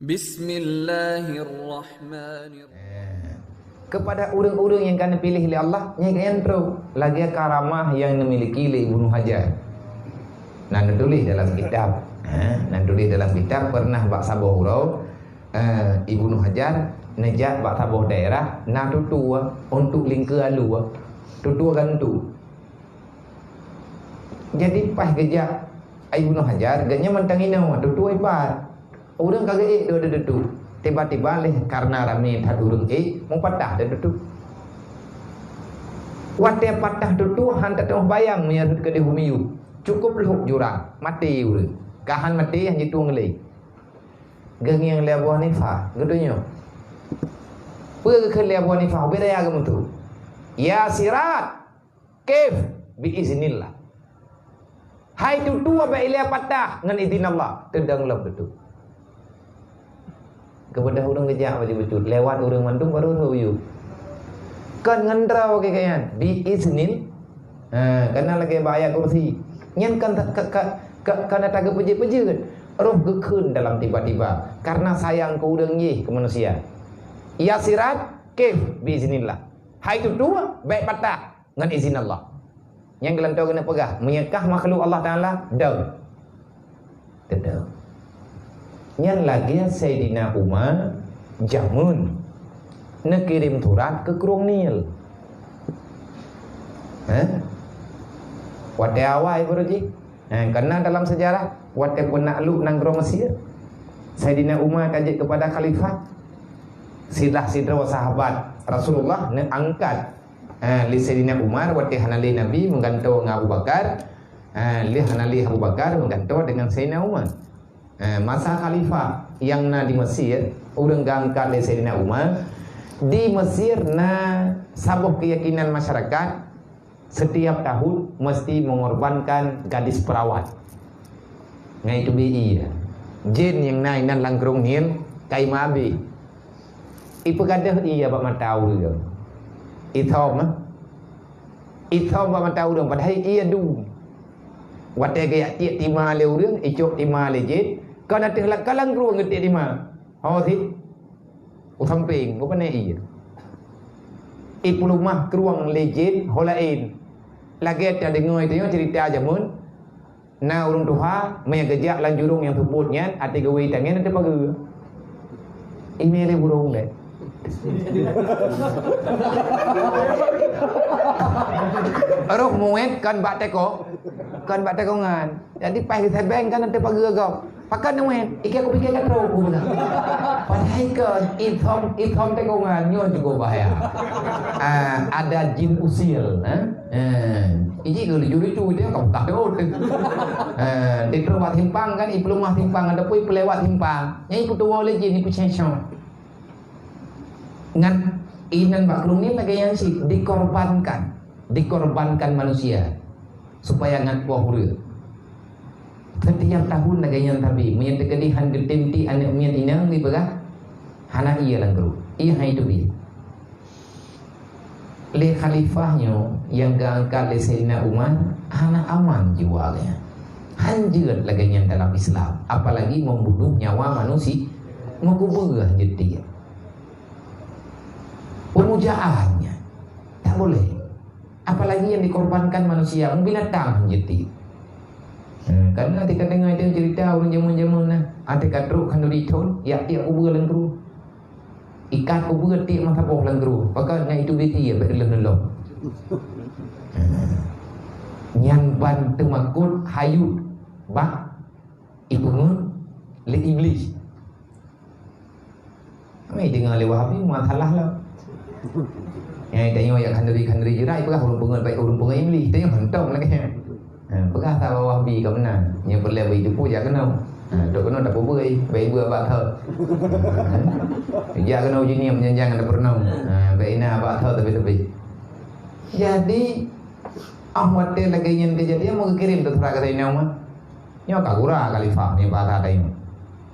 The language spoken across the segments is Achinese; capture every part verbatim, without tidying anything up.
Bismillahirrahmanirrahim. Eh, kepada ureuëng-ureuëng nyang ka neupiléh lé Allah, nyan ka nyan trok lagée karamah nyang neumiliki lé Ibnu Hajar. Na neutuléh dalam kitab, eh, na neutuléh dalam kitab, pernah bak saboh uroe, eh, Ibnu Hajar neujak bak saboh daerah na tutoe untuk lingka alue, tutoe gantu. Jadi paih geujak Ibnu Hajar, geuhnyan mantong inoe tutoe ipat. Ureuëng ka geuék dua tutoe. Tiba-tiba lé karna ramé that ureuëng ék, meupatah tutoe. Watée patah tutoe, han teutoh bayang meunyoe rhot keudeh u miyueb. Cukup lhok jurang, maté ureuëng. Ka han maté, han jitueng lé. Geungieng lé Abu Hanifah, geutunyok. Peue geukheun lé Abu Hanifah, ubé raya geumeutu. Ya sirat, kif bi iznillah. Hai tutoe, bak ilée patah ngon izin Allah, teudong lom tutoe. Keubeudah ureuëng geujak baju beutôi, lewat ureuëng mandum baru rhot u miyueb. Kon ngon droe keu geuhnyan, bi iznil. Ha, kana lagée bak ayat kursi. Nyan kan ka, ka, ka, ka na tageupeujeut-peujeut. Roh geukheun dalam tiba-tiba, karna sayang keu ureuëng jih keu manusia. Ya sirat, kif bi iznillah. Hai tutoe, bék patah ngon izin Allah. Nyang geulantoe keuneuk peugah, meunyoe kah makhluk Allah Taala, dong. Teudong. Nyan lagée Saidina Umar jameun neukirém surat keu Krueng Nil. Heh? Watée awai baru jih. Heh, karna dalam sejarah, watée peunakluk nanggroe Mesir, Saidina Umar ka jeuet keupada khalifah. Silah sidroe sahabat Rasulullah neuangkat, eh, lé Saidina Umar watée hana lé Nabi meugantoe ngon Abu Bakar, eh, lé hana lé Abu Bakar meugantoe deungon Saidina Umar. Eh, masa khalifah nyang na di Mesir, ureuëng geuangkat lé Saidina Umar, di Mesir na saboh keuyakinan masyarakat, setiap tahun mesti mengorbankan gadis perawat. Ngai teubi ie. Jén nyang na inan lam Krueng Nil ka ima abéh. Ipeugadôh ie bak mata ureuëng. Ithom, eh? Ithom bak mata ureuëng, padahai ie dum. Watée geujak tiek tima lé ureuëng, icok tima lé jén, kon ateueh la-, ka lam krueng geutiek tima. Ho sit. U sampéng, u pane ie. Ipeuleumah krueng lé jén ho laén. Lagée tadeungoe tanyoe ceurita jameun, na ureuëng tuha, meunyo geujak lam jurông nyang seupôt nyan, até geuwé tangen ateueh pageue. Ime lé burông deh. Roh muet kon bak teko, kon bak tekongan. Jadi paih geusebeng kan ateueh pageue gob. Pakon neuet, ikeu kupike ka trok, ku peugah. Padahai kon ithom, ithom tekongan nyoe cukup bahaya. Ah, ada jin usil, eh? Eh, iji ke lucu-lucu dia kau tak tahu. Eh, di terubah simpang kan, ipeuleumah simpang, ada pun pelewat simpang. Nyai kutuwo lé jin ipeucécok. Ngan inan bak krueng nyan lagée nyan cit, dikorbankan, dikorbankan manusia supaya ngat poh ureuëng. Setiap tahun lagée nyan tabi, meunyoe teukeudi han geutem tiek aneuëk miet inong dipeugah, hana ie lam krueng, ie hai teubi. Lé khalifah nyoe nyang geuangkat lé Saidina Umar hana aman jiwa geuh. Han jeuet lagée nyan dalam Islam, apalagi membunuh nyawa manusia, meukeubeueh jeuet tiek. Peumujaan nyan tak boleh. Apalagi yang dikorbankan manusia, binatang jeuet tiek. Hmm, karena até ka deungoe teuh cerita ureuëng jameun-jameun na, até ka trok khanduri thon, jak tiek ubeue lam krueng. Ikat ubeue tiek meusaboh lam krueng. Pakon nyan itu beti ya, bak leuh lom. Hmm. Nyan ban teumakot hayut bak ipeungeut lé Iblih. Kami deungoe lé Wahabi masalah lah. Nyang tanyoe jak khanduri-khanduri jeurai peugah ureuëng peungeut baik ureuëng peungeut Iblih. Tanyoe hantom lagée nyan. Ha, peugah sahabat Wahabi ka meunan. Nyang peureulée bak idup jak keunoe. Ha, trok keunoe tapeubeuet, bak ibu abak thot. Ha, jak keunoe uji niam janjang ada peureunong. Ha, bak ina abak thot tapi-tapi. Jadi, ah watée lagée nyan kejadian, meugeukirém teuh surat keu Saidina Umar. Nyoe ka gura khalifah nyoe bahasa tanyoe.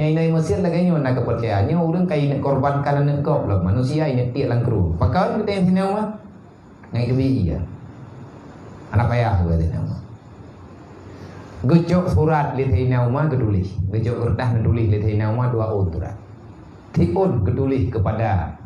Nyang inong Mesir lagée nyoe na keupeurcayaan, nyoe ureuëng ka ineuk korbankan aneuëk gob lom, manusia ineuk tiek lam krueng. Pakon geutanyong Saidina Umar? Ngai keubi iya. Hana payah, kheun Saidina Umar. Geucok surat lé Saidina Umar geutuléh. Geucok keureutah neutuléh lé Saidina Umar dua ôn surat. Siôn geutuléh keupada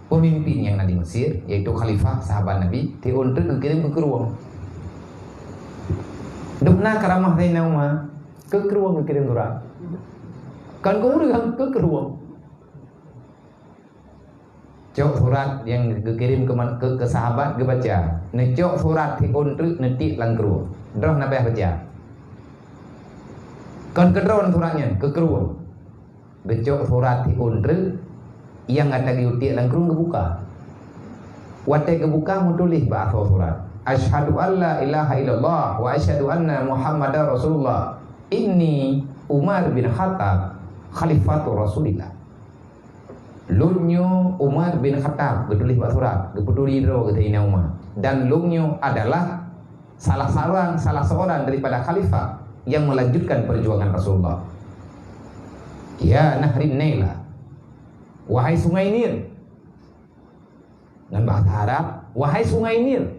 peumimpin nyang na di Mesir, yaitu khalifah sahabat Nabi, siôn teuk geukirém keu krueng. Dum na karamah Saidina Umar, keu krueng geukirém surat. Kon keu ureuëng, keu krueng. Cok surat nyang geukirém keu man-, keu, keu sahabat geubaca. Neucok surat siôn treuk neutiek lam krueng. Droeneuh na payah baca. Kon keu droeneuh surat nyan, keu krueng. Geucok surat siôn treuk nyang gata geutiek lam krueng geubuka. Watée geubuka meutuléh bak asoe surat, "Asyhadu an la ilaha illallah wa asyhadu anna Muhammadar Rasulullah. Inni Umar bin Khattab, Khalifatur Rasulillah." Lôn nyoe Umar bin Khattab, geutuléh bak surat, geupeuturi droe geuh Saidina Umar. Dan lôn nyoe adalah salah seorang, salah seorang daripada khalifah yang melanjutkan perjuangan Rasulullah. Ya Nahrin Naila, wahai Sungai Nil. Ngon bahasa Arab, wahai Sungai Nil.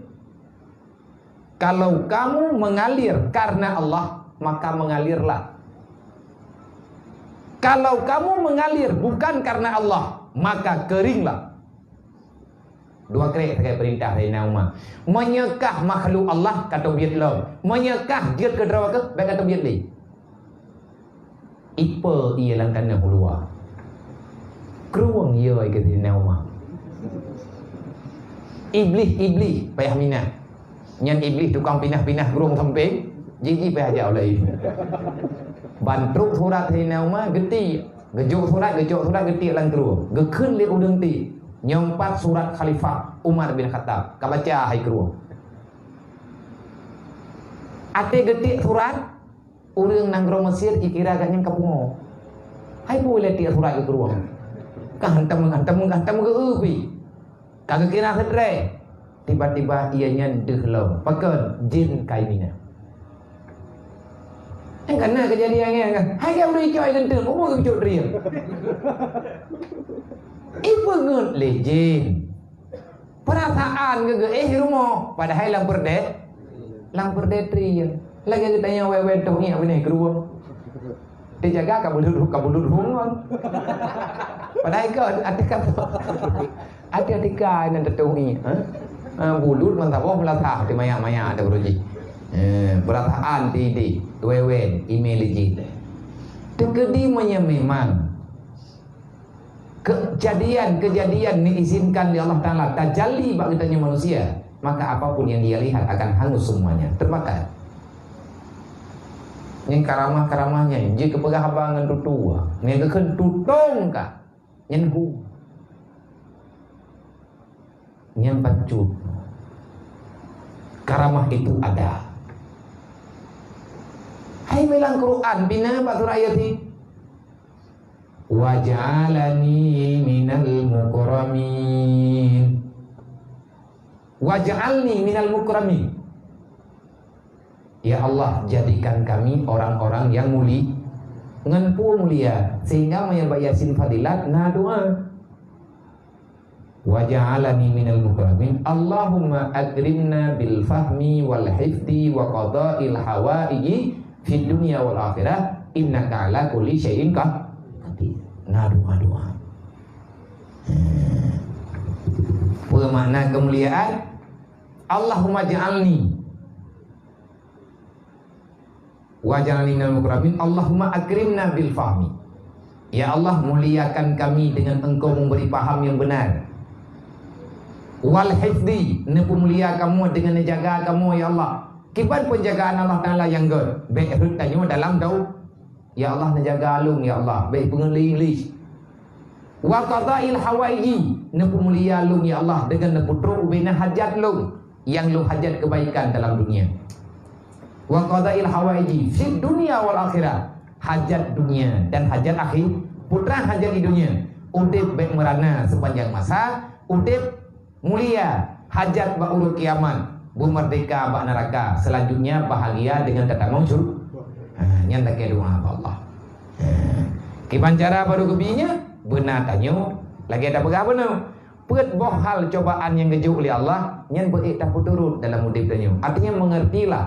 Kalau kamu mengalir karena Allah, maka mengalirlah. Kalau kamu mengalir bukan karena Allah, maka keringlah. Dua krek sagai peurintah Saidina Umar. Meunyoe kah makhluk Allah, ka teubiet lom. Meunyoe kah jeuet keu droe keuh, bék ka teubiet lé. Ipe ie lam tanoh u luwa. Krueng ie keu Saidina Umar. Iblih, Iblih payah minah. Nyan Iblih tukang pinah-pinah krueng sampéng, jiji payah jak ulée. Ban trok surat Saidina Umar geuti, geujok surat, geucok surat geuti lam krueng. Geukheun lé ureuëng ti, nyoe pat surat Khalifah Umar bin Khattab. Ka baca hai krueng. Até geutik surat, ureuëng nanggroe Mesir jikira gobnyan ka pungo. Hai peue lé tiek surat geukrueng. Ka hantam, hantam, hantam geu-eu pi. Ka geukira seudré. Tiba-tiba ie nyan deuh lom. Pakon? Jén kai mina. Eh, kana keujadian nyan kan. Hai ka ureuëng icok ai geunteng, umu geucok drien. Ipeungeut lé jén. Peurasaan geugeuéh rumoh, padahai lam peurdeh, lam peurdeh tri. Lagée geutanyoe wée-wée toh ngiek beuneh keu rumoh. Dijaga ka bulut, ka bulut rumoh. Padahai ka atika, atika-tika nyan teutoh ngiek, ha? Ha, bulut meusaboh meulasah di maya-maya ada beruji. Eh, peurasaan ti di, wée-wée, ime liji. Teukeudi meunyoe memang kejadian-kejadian yang diizinkan oleh Allah Taala tajalli bak geutanyoe manusia, maka apapun yang dia lihat akan hangus semuanya, terbakar. Nyang karamah-karamah nyan jeuet keu peugah haba ngon tutoe, nyang geukheun tutong ka, nyan hu. Nyan bacut. Karamah itu ada. Hai bilang Quran bina bak surah Yasin. Waj'alani minal mukramin. Waj'alni minal mukramin. Ya Allah, jadikan kami orang-orang yang muli-, ngon peue mulia, sehingga meunyoe bak Yasin Fadilat na doa. Waj'alani minal mukramin. Allahumma akrimna bil fahmi wal hifdi wa qada'il hawaiji fid dunya wal akhirah, innaka ala kulli syai'in qad-, qadir. Na doa-doa. Peue makna kemuliaan? Allahumma ja'alni Waj'alni minal mukramin. Allahumma akrimna bil fahmi. Ya Allah, muliakan kami dengan Engkau memberi paham yang benar. Wal hifdi, neupeumulia kamoe dengan neujaga kamoe, ya Allah. Kiban penjagaan Allah Taala nyang gét, bék rhot tanyoe dalam dau-, ya Allah, neujaga lôn, ya Allah, bék peungeut lé Iblih. Wa qadail hawaiji, neupeumulia lôn, ya Allah, dengan neupeutrok ubena hajat lôn nyang lôn hajat kebaikan dalam dunia. Wa qadail hawaiji fid dunya wal akhirah, hajat dunia dan hajat akhir-, putra hajat di dunia. Udeb bék meurana sepanjang masa, udeb mulia, hajat bak uroe kiamat, beumerdeka bak neraka, selanjutnya bahagia dengan tatamong syur-, ha, nyan lagée doa bak Allah. Ha. Kiban cara baru geubinya, beuna tanyoe, lagée tapeugah beuna. Peuet boh hal cobaan nyang geujok lé Allah, nyan beuék tapeuturot dalam udeb tanyoe. Artinya, mengertilah.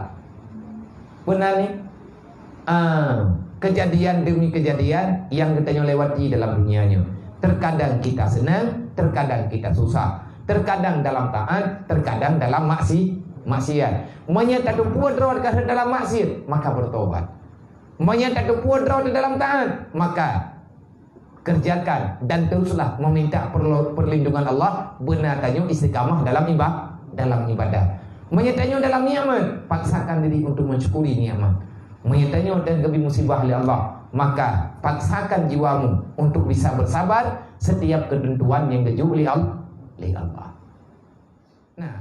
Peue nan nyoe? Ah, kejadian demi kejadian yang geutanyoe lewati dalam dunia nyoe. Terkadang kita senang, terkadang kita susah. Terkadang dalam taat, terkadang dalam maksi-, maksiat. Meunyoe tateupeue droe ka dalam maksiat, maka bertobat. Meunyoe tateupeue droe dalam taat, maka kerjakan dan teruslah meminta perlo-, perlindungan Allah, beuna tanyoe istiqamah dalam iba-, dalam ibadah. Meunyoe tanyoe dalam nikmat, paksakan diri untuk mensyukuri nikmat. Meunyoe tanyoe dan geubri musibah lé Allah, maka paksakan jiwamu untuk bisa bersabar setiap ketentuan yang geujok lé Al-, lé Allah. Nah,